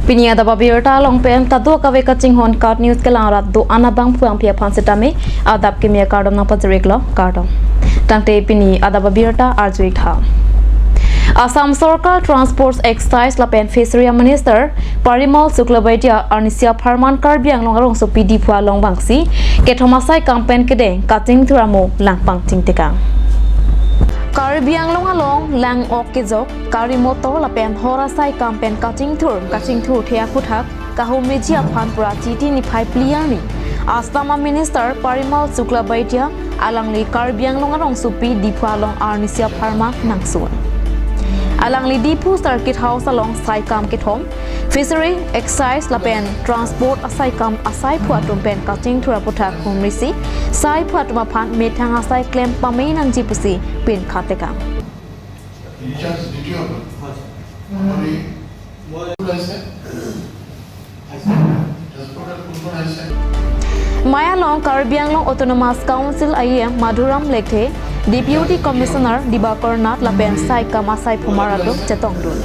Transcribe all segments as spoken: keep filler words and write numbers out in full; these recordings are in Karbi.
Pini adap abirta along pen kadokave kachinghon KAT News kelang rat do-an abangphu abangphi aphan sitame adap kimi akardom nangpajir-iklo, kardom. Tangte pini adap abirta arju-ik tha. Assam Sorkar Transport, Excise lapen Fishery Minister Parimal Suklabaidya arnisi apharman Karbi Anglong arongsopi Diphu along vangsi kethom asai kam pen kedeng kachingthur amo langpangching tekang. Karbi Anglong along lang-ok kejok, gari motor lapen hor asai kam pen kachingthur kachingthurthe aphuthak kahumriji aphan pura Chiti niphai phli arni Assam a Minister Parimal Suklabaidya alangli Karbi Anglong arongsopi Diphu along arnisi apharman nangsun. Alangli Diphu Circuit House along sai kam kethom, Fishery, Excise lapen Transport asai kam asaiphu atum pen kachingthur aphuthak humrisi saiphu atum aphan methang asai klem pame nangji pusi pinkha tekang. In charge D T অ' আপুনি কোন আহিছে? ট্ৰেন্সপৰ্টত কোন কোন আহিছে? Maya along Karbi Anglong Autonomous Council I E M Madhuram Lekthe, Deputy Commissioner Dibakar Nath lapen sai kam asaiphumar atum chetongdun.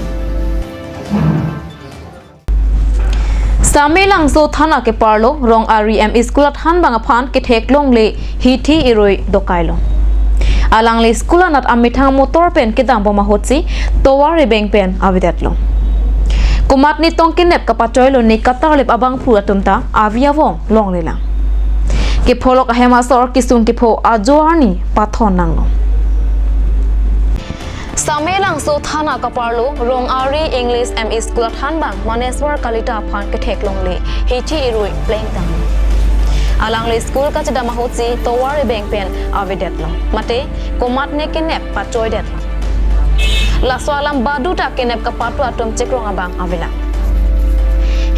Samelangso thana keparlo Rong-ari M E School athanbang aphan ketheklongle hithi irui dokailo. Alangli school anat amethang motor pen kedambom ahutsi tovar ebeng pen avedetlo. Komatne tong kenep kapachoilo ne katarlip abangphu atum ta avi avong longlelang. Kepholok ahem asor kesung kepho ajo arni pathon nanglo. Samelangso thana keparlo Rong-ari English M E School athanbang Maneswar Kalita aphan ketheklongle hithi irui plengtang. Alangli school kachedam ahutsi tovar ebeng pen avedetlo. Mate komatne kenep pachoidetlo. Laso alam baduta kenep kapatlo atum chikrong abang avelang.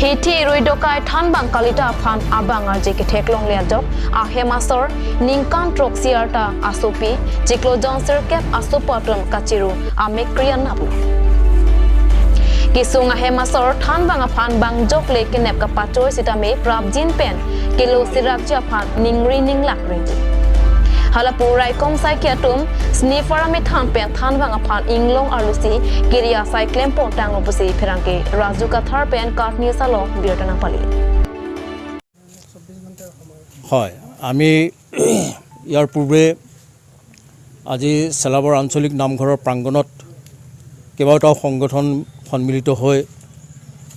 Hithi irui dokai thanbang Kalita aphan abang arje ketheklongle ajok ahem asor ningkan throksi arta asopi chiklo jon sirkep asopo atum kachiru amek krian naplo. Kesung ahem asor thanbang aphan bangjokle kenep kapachoi sitame prapjin pen kelo sirakji aphan ningri ninglak ringji. Halapu raikom saiki atum snifar amethang pen thanbang aphan inglong arlosi kiri asai klempon tanglo pusi pherangke Raju Kathar pen KAT News along birta nangpali. হয়, আমি ইয়াৰ পূৰ্বে আজি চেলাবৰ আঞ্চলিক নামঘৰৰ প্ৰাংগণত কেইবাটাও সংগঠন সন্মিলিত হৈ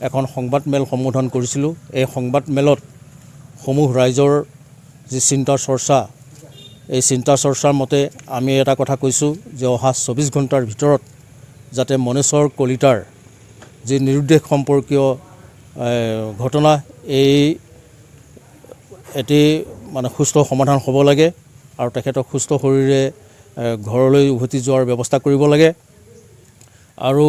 এখন সংবাদমেল সম্বোধন কৰিছিলোঁ। এই সংবাদমেলত সমূহ ৰাইজৰ যি চিন্তা চৰ্চা, এই চিন্তা চৰ্চাৰ মতে আমি এটা কথা কৈছোঁ যে অহা চৌবিছ ঘণ্টাৰ ভিতৰত যাতে মনেশ্বৰ কলিতাৰ যি নিৰুদ্দেশ সম্পৰ্কীয়, এ, ঘটনা, এই এটি মানে সুস্থ সমাধান হ'ব লাগে আৰু তেখেতক সুস্থ শৰীৰে, এ, ঘৰলৈ উভতি যোৱাৰ ব্যৱস্থা কৰিব লাগে। আৰু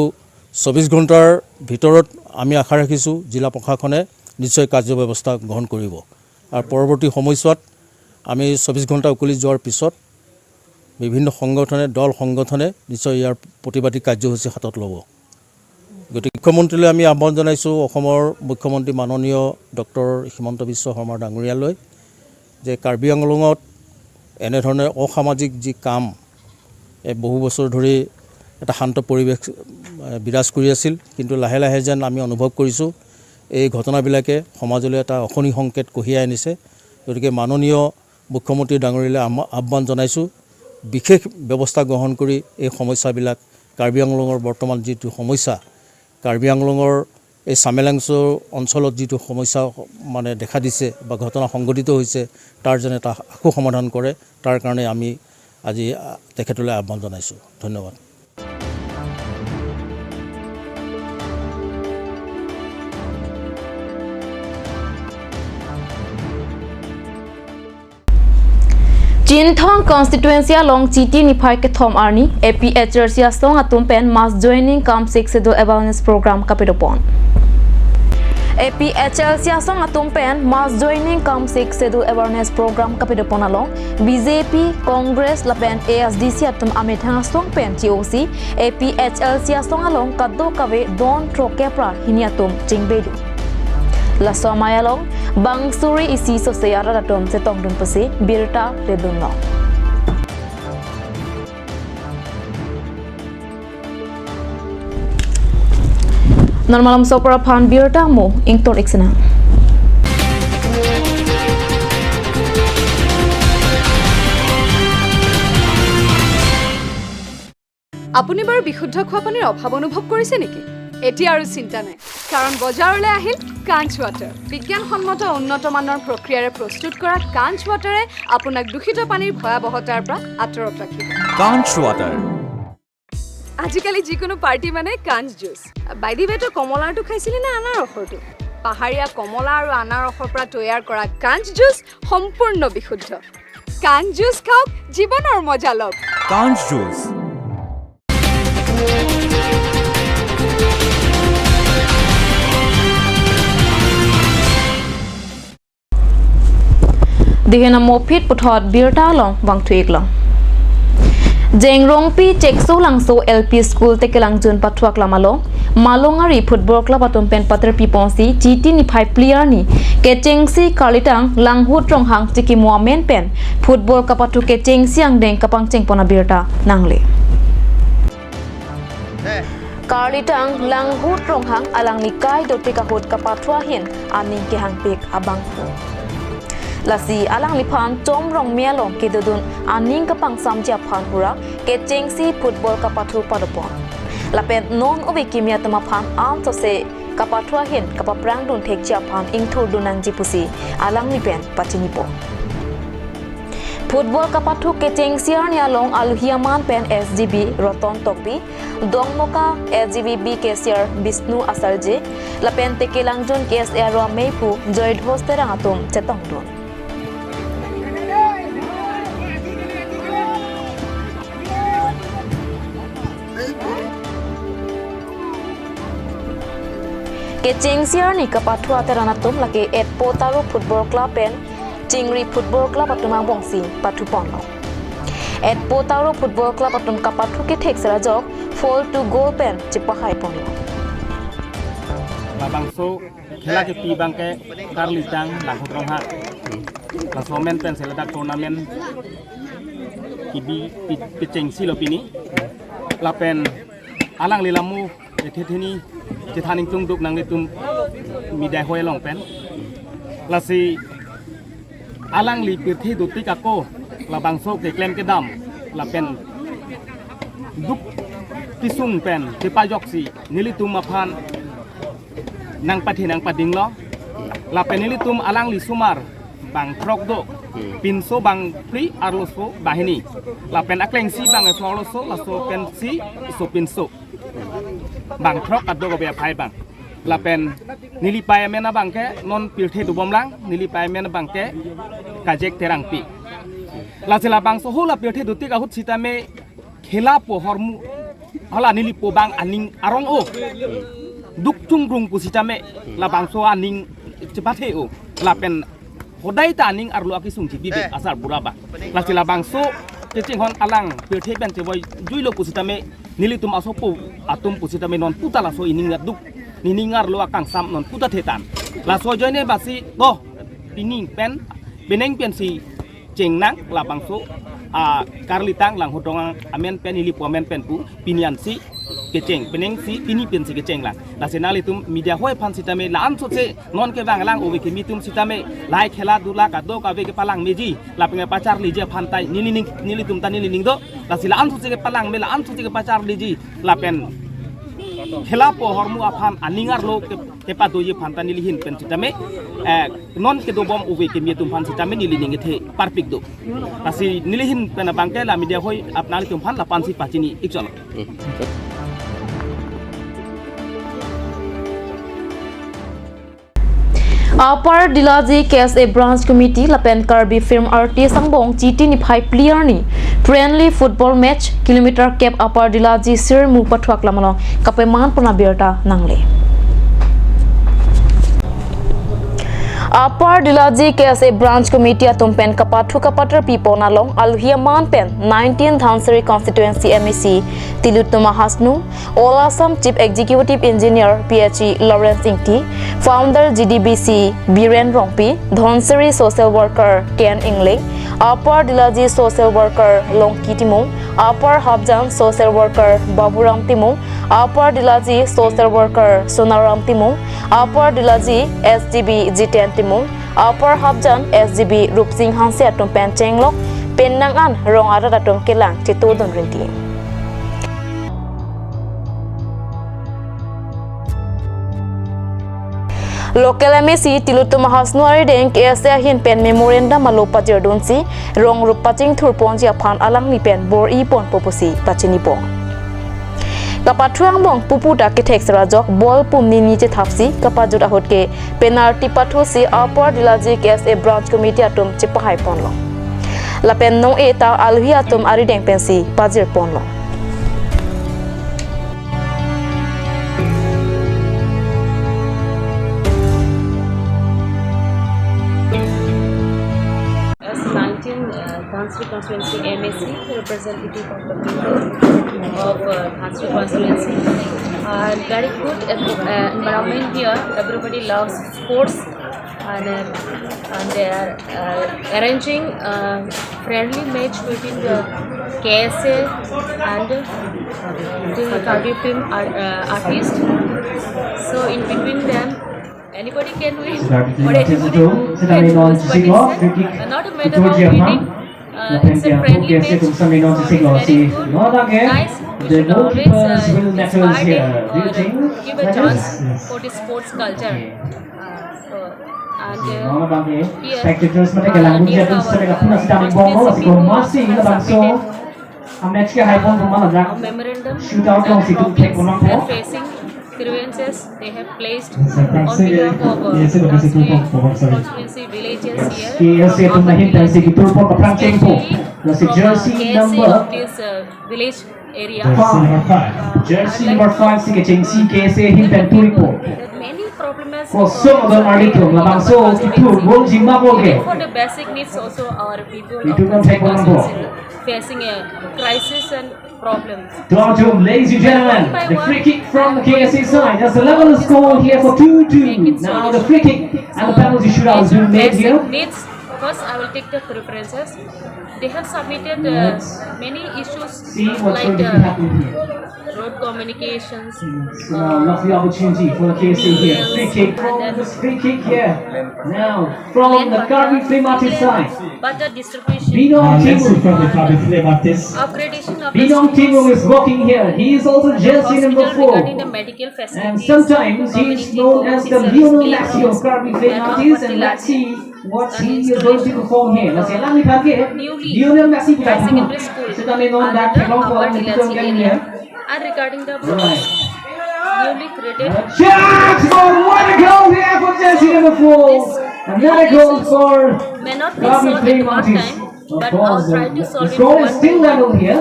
চৌবিছ ঘণ্টাৰ ভিতৰত আমি আশা ৰাখিছোঁ জিলা প্ৰশাসনে নিশ্চয় কাৰ্যব্যৱস্থা গ্ৰহণ কৰিব। আৰু পৰৱৰ্তী সময়ছোৱাত আমি চৌবিছ ঘণ্টা উকলি যোৱাৰ পিছত বিভিন্ন সংগঠনে, দল সংগঠনে নিশ্চয় ইয়াৰ প্ৰতিবাদী কাৰ্যসূচী হাতত ল'ব। গতিকে মুখ্যমন্ত্ৰীলৈ আমি আহ্বান জনাইছোঁ, অসমৰ মুখ্যমন্ত্ৰী মাননীয় ডক্টৰ হিমন্ত বিশ্ব শৰ্মা ডাঙৰীয়ালৈ, যে কাৰ্বি আংলঙত এনেধৰণে অসামাজিক যি কাম, এই বহু বছৰ ধৰি এটা শান্ত পৰিৱেশ, এ, বিৰাজ কৰি আছিল, কিন্তু লাহে লাহে যেন আমি অনুভৱ কৰিছোঁ এই ঘটনাবিলাকে সমাজলৈ এটা অশনি সংকেত কঢ়িয়াই আনিছে। গতিকে মাননীয় মুখ্যমন্ত্ৰী ডাঙৰীয়ালৈ আমা-, আহ্বান জনাইছোঁ, বিশেষ ব্যৱস্থা গ্ৰহণ কৰি এই সমস্যাবিলাক, কাৰ্বি আংলঙৰ বৰ্তমান যিটো সমস্যা, কাৰ্বি আংলঙৰ এই চামেলাংছ অঞ্চলত যিটো সমস্যা মানে দেখা দিছে বা ঘটনা সংঘটিত হৈছে, তাৰ যেন এটা আশু সমাধান কৰে, তাৰ কাৰণে আমি আজি, আ, তেখেতলৈ আহ্বান জনাইছোঁ। ধন্যবাদ। Chinthong constituency along Chiti niphai kethom arni A P H L C asong atum pen mass joining cum Sixth Schedule awareness program kapadopon. A P H L C asong atum pen mass joining cum Sixth Schedule awareness program kapadopon along B J P, Congress lapen A S D C atum amethang asong pen chi-osi A P H L C asong along kadokave don throkkep ra hini atum chingbeidun. Laso amei along bang suri isi sose arat atum chetongdun pusi birta ledunlo. Non malom sopra phan birta mo ingtor iksena. আপুনি বাৰু বিশুদ্ধ খোৱা পানীৰ অভাৱ অনুভৱ কৰিছে নেকি? এতিয়া আৰু চিন্তা নাই, কাৰণ বজাৰলৈ আহিল কাঞ্চ ৱাটাৰ। বিজ্ঞানসন্মত উন্নত মানৰ প্ৰক্ৰিয়াৰে প্ৰস্তুত কৰা কাঞ্চ ৱাটাৰে আপোনাক দূষিত পানীৰ ভয়াৱহতাৰ পৰা আঁতৰত ৰাখিব। কাঞ্চ ৱাটাৰ। আজিকালি যিকোনো পাৰ্টি মানে কাঞ্চ জুচ। বাই দি ৱে, তই কমলাৰটো খাইছিলি নে আনাৰসৰটো? পাহাৰীয়া কমলা আৰু আনাৰসৰ পৰা তৈয়াৰ কৰা কাঞ্চ জুচ সম্পূৰ্ণ বিশুদ্ধ। কাঞ্চ জুচ খাওক, জীৱনৰ মজা লওক। কাঞ্চ juice. Dihen amo phit puthot birta along vangthu-ik long. Jengrongpi Chekso Langso L P School Tekelangjun pathu aklam along Malongari Football Club atum pen paterpi ponsi Chiti niphai phli arni kechengsi Karlitang Langhut Ronghang Chikimo amen pen football kapathu kechengsi angdeng kapangcheng pon abirta nangle. Karlitang Langhut Ronghang alangli kai dotik ahut kapathu ahin aning kehangpik abang. Lasi alangliphan Chom Rongme along kedodun aning kapangsamji aphan pura kechengsi football kapathu padopon. Lapen non ove kimi atum aphan ansose kapathu ahin kapaprang dun thekji aphan ingthur dun nangji pusi alangli pen pachinipo. Football kapathu kechengsi arni along aluhi aman pen S G B Roton Tokbi, Dongmoka S G B B K C R Bisnu Asarje, lapen Tekelangjun K S A aro ameipu Joydhos Terang atum chetongdun. Kechengsi arni kapathu ateran atum lake Etpo Taro Football Club pen Chingri Football Club atum angbongsi pathuponlo. Etpo Taro Football Club atum kapathu kethek sera jok four two goal pen chepahaiponlo. Labangso khela kepi abangke Karlitang Langhut Ronghang. Laso amen pen seledak tournament kebi pi-, kechengsi lo pini. Lapen alangli lamu ethe theni chethan ingtungduk nanglitum media hoi along pen. Lasi alangli pirthe dotik ako labangso keklem kedam lapen duk kesung pen chepajoksi nelitum aphan nangpathe nangpadinglo. Lapen nelitum alangli sumar bang throk do. Hmm. Pinso bang phli arloso bang hini. Lapen aklengsi bang eso arloso, laso pensi eso pinso. Bang throk ado ko be aphai bang. Lapen neli pei amen abangke non pirthe dobomlang, neli pei amen abangke Kajek Terangpi. Lasi labangso hala pirthe dotik ahut sitame khela po hormu hala nelipo bang aning arong o. Duk chungrung pusitame labangso aning chepathe o. Lapen hodai ta aning arlo akesung chibi be asar bura ba. Lasi labangso kechinghon alang pirthe pen chevoi juilo pusitame nelitum asopo atum pusitame non puta laso ining aduk nining arlo akangsam non puta thetan. Laso ajoine basi to pini pen peneng pensi chengnang labangso a Karlitang Langhut Ronghang amen pen ilipo amen pen pu pini ansi kecheng penengsi pini pensi kecheng lang. Lasi nanglitum media hoi aphan sitame la-an sose non kevang lang ove kimi atum sitame lahai khela dula kadokave kepalangmeji lapen kepacharliji aphan tai nelining nelitum ta nelining do. Lasi la-an sose kepalangme la-an sose kepacharliji lapen khela po hormu aphan aning arlo ke kepadoji aphan ta nelihin pen sitame, eh, non kedobom ove kimi atum aphan sitame nelining ethe parpik do. Lasi nelihin pen abangke la media hoi apnangtum aphan lapu ansi pachini-ik cholo. Upper Dilaji K S A Branch Committee lapen Karbi Film Artist angbong Chiti niphai phli arni friendly football match kilometer kep Upper Dilaji Sirmu pathu aklam along kapeman pon abirta nangle. Upper Dilaji K S A Branch Committee atum pen kapathu kapaterpi pon along aluhi aman pen nineteen Dhansiri Constituency M A C Tilottama Hasnu, All Assam Chief Executive Engineer P H E Lawrence Ingti, Founder G D B C Biren Rongpi, Dhansiri Social Worker Ken Engleng, Upper Dilaji Social Worker Longki Timung, Upper Hapjan Social Worker Baburam Timung, Upper Dilaji social worker Sonaram Timung, Upper Dilaji S D B Jiten Timung, Upper Hapjan S D B Rupsing Hanse atum pen chenglok pen nang an rong arat atum kelang chetongdun rinti. Local M A C Tilottama Hasnu arideng K S A ahin pen memorandum alo pajirdunsi rong rup pachingthur ponji aphan alangli pen bor-i ponpo pusi pachinipo. Kapathu angbong pupu ta kethek sera jok bol pum nini chethapsi kapajut ahut ke penalty pathusi Upper Dilaji K S A Branch Committee atum chepahai ponlo. Lapen nong-e ta alohi atum arideng pensi pajir ponlo. As nineteen, uh, Dhansiri constituency M A C, representative of the people of, uh, Dhansiri constituency. Uh, very good en-, uh, environment here. Everybody loves sports, and, uh, and they are, uh, arranging, uh, friendly match between the K S A and the Karbi film ar-, uh, artist. So in between them, anybody can win or anybody can lose, but it's, uh, not a matter of winning. Uh, it's a friendly match. So it's very good. Uh, we should always, uh, inspire it or give a chance for the sports culture. Uh, so, and, uh, here, uh, near our constituency, we have submitted a memorandum and promise that facing grievances they have placed on behalf of, uh, Dhansiri constituency villages here, uh, especially from, uh, K S A of this, uh, village area. Jersey number five si kechengsi K S A ahin pen pu-ipo. Many problems, koson uh, don ardi tum labangso kithur bom jima bom ke. For the basic needs also our people of Dhansiri facing a crisis and problems. Ladies and gentlemen, the free kick from the K S A side. That's the level score here for two two. Now the free kick and the penalty shootout is being made here. First, I will take the preferences. They have submitted, uh, many issues like, uh, road communications, uh, lovely opportunity for the K S A here. Free kick. And then this free kick here. Now, from the Karbi Film Artist side. But the distribution. Binong Timung from the Karbi Film Artist. Upgradation of the schools. Binong Timung is working here. He is also jersey number four. Regarding the medical facilities. And sometimes he is known as the Lionel Messi of Karbi Film Artist, and let's see what he is going to perform here. Lasi alangli aphan ke Lionel Messi pu ta higher secondary school, sitame non dak theklong ko alangli pu ta area. And regarding the roads, newly created. Chance for what a goal here for jersey number four. And what a goal for Karbi Film Artist. Of course, the score is still level here.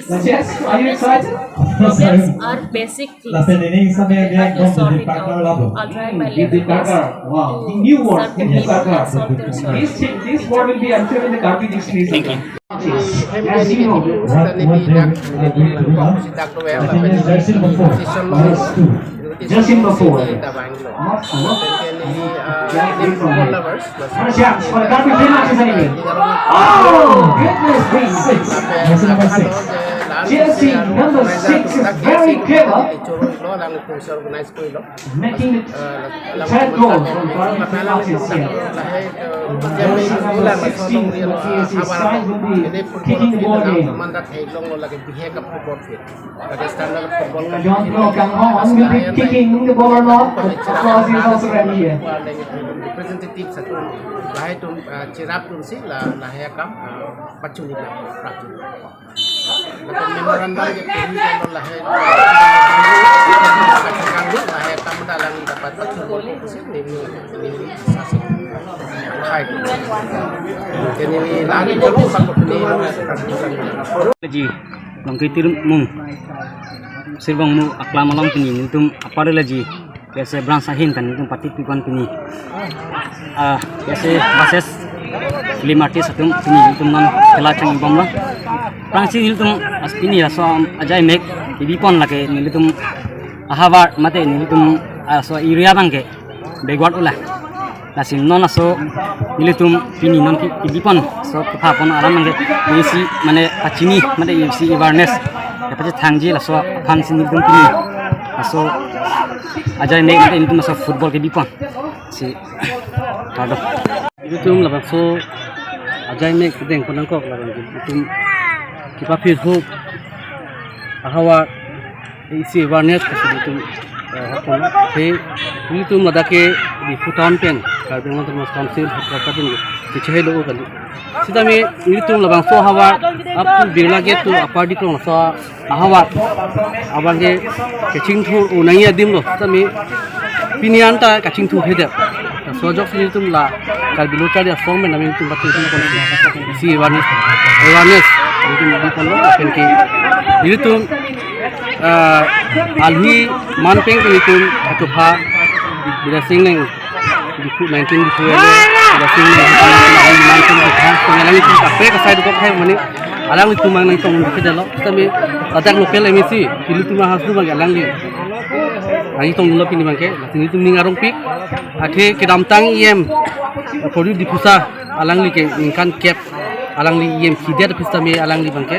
But yes, are you excited? Problems are basic things. Lapen ini sampai dia kan jadi partner lah, bro. I'll try my level best. Wow, the new word, the new word. This, this word will be, I'm sure, in the Karbi dictionary somewhere. As you know, what, what they are going to do now, I think it's jersey number four, minus two. Jersey number four. Not four. What a chance for the Karbi Film Artist anyway. Oh, goodness gracious. Six. Jersey number six. Jersey number six is very clever. Making it third goal from Karbi Film Artist here. Jersey number sixteen from the K S A side will be kicking the ball in. John Pro Kanghon will be kicking the ball or not, but cross is also ready here. Representative atum, lahai atum, uh, chirap atum si la, lahai akam, uh, pachunji na, pachunji. Lapen memorandum ke pini kalau lahai, lahai akam dalam dapat pachunji si ni, ni, ni sasi. Hai. Jadi ni lagi kalau pakai ni. Ji. Longki Timung, Sirbong Mu aklam along pini nelitum Upper Dilaji K S A branch ahin pen nelitum party pipon pini. Ah, K S A versus Film Artist atum pini nelitum non kela chengbomlo. Aphrangsi nelitum as pini laso ajai mek kebipon lake nelitum ahavar mate nelitum laso area abang ke backward ula. Lasi non laso nelitum pini non ke kebipon, so kepapon alam nangke isi mane pachini mane isi awareness. Aja thangji laso aphan si nelitum pini laso ajai mek ilitum laso football kebi pon si kardom. Ilitum labangso ajai mek kedeng pon nangkok, labang ilitum kepaphi thup ahavar isi awareness kasi ilitum, eh, hakon. He, ilitum ladak ke Diphu town pen Karbi Anglong Autonomous Council headquarter pen kechehelo kali. Sitame ilitum labangso ahavar up to Birla Gate to Upper Dikrong, laso ahavar abang ke kachingthur unai adim lo. Sitame pini anta kachingthur hedet. Laso ajoksi ilitum la Karbi Lo Charli Asong pen nami ilitum patu ilitum kon si awareness, awareness ilitum di pon lo, lapen ke ilitum, ah, alhi manpeng ke ilitum atupha Bidya Sing Engleng, Diphu nineteen Diphu ele, Bidya Sing Engleng, alhi manpeng ke khang sing alanglitum kaprek asai dokok hai mane alanglitum mang nangtong dikhe dalo. Sitame ladak local M A C Tilottama Hasnu abang alangli nangtong lo pini abang ke, lapen ilitum ning arongpik, athe kedamtang E M Pradyot Diphusa, alangli ke ningkan kep alangli E M kidet aphi sitame alangli abang ke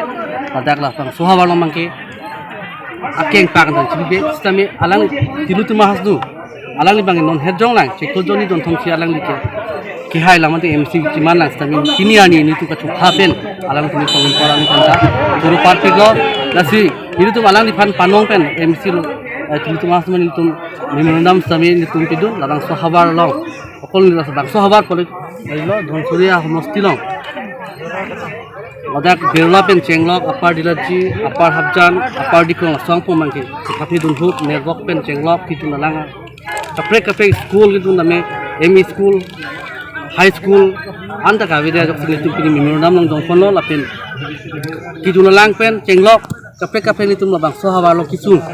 ladak labangso ahavar along abang ke akeng pak dan chibibe sitame alang Tilottama Hasnu alangli abang non het jong lang cheklo joni don thom si alangli ke kehai lang mate M C chiman lang sitame pini arni nelitum kachokha pen alangtum pangin pora ni kanta turu party lo. Lasi ilitum alangliphan panong pen M C lo, eh, Tilottama Hasnu nelitum memorandum sitame nelitum pidun labangso ahavar along. Okol neli labangso ahavar polit lo Dhonsuri ahomosti along. Ladak Birla pen chenglok, Upper Dilaji, Upper Hapjan, Upper Dikrong asong pu abang ke kepaphi dun thup, network pen chenglok, kidun alang kaprek kaprek school kidun tame, M E school, high school, anta kave ajoksi nelitum pini memorandum nangdong pon lo lapen kidun alang pen chenglok kaprek kaprek nelitum labangso ahavar along kesung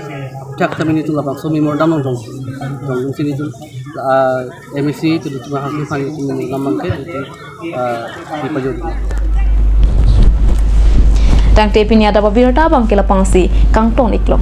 thak tame nelitum labangso memorandum nangdong, dong si nelitum, ah, M A C Tilottama Hasnu aphan nelitum memorandum abang ke nelitum, ah, di pajor. Tangte pini adap abirta abang ke lapangsi kangton iklo.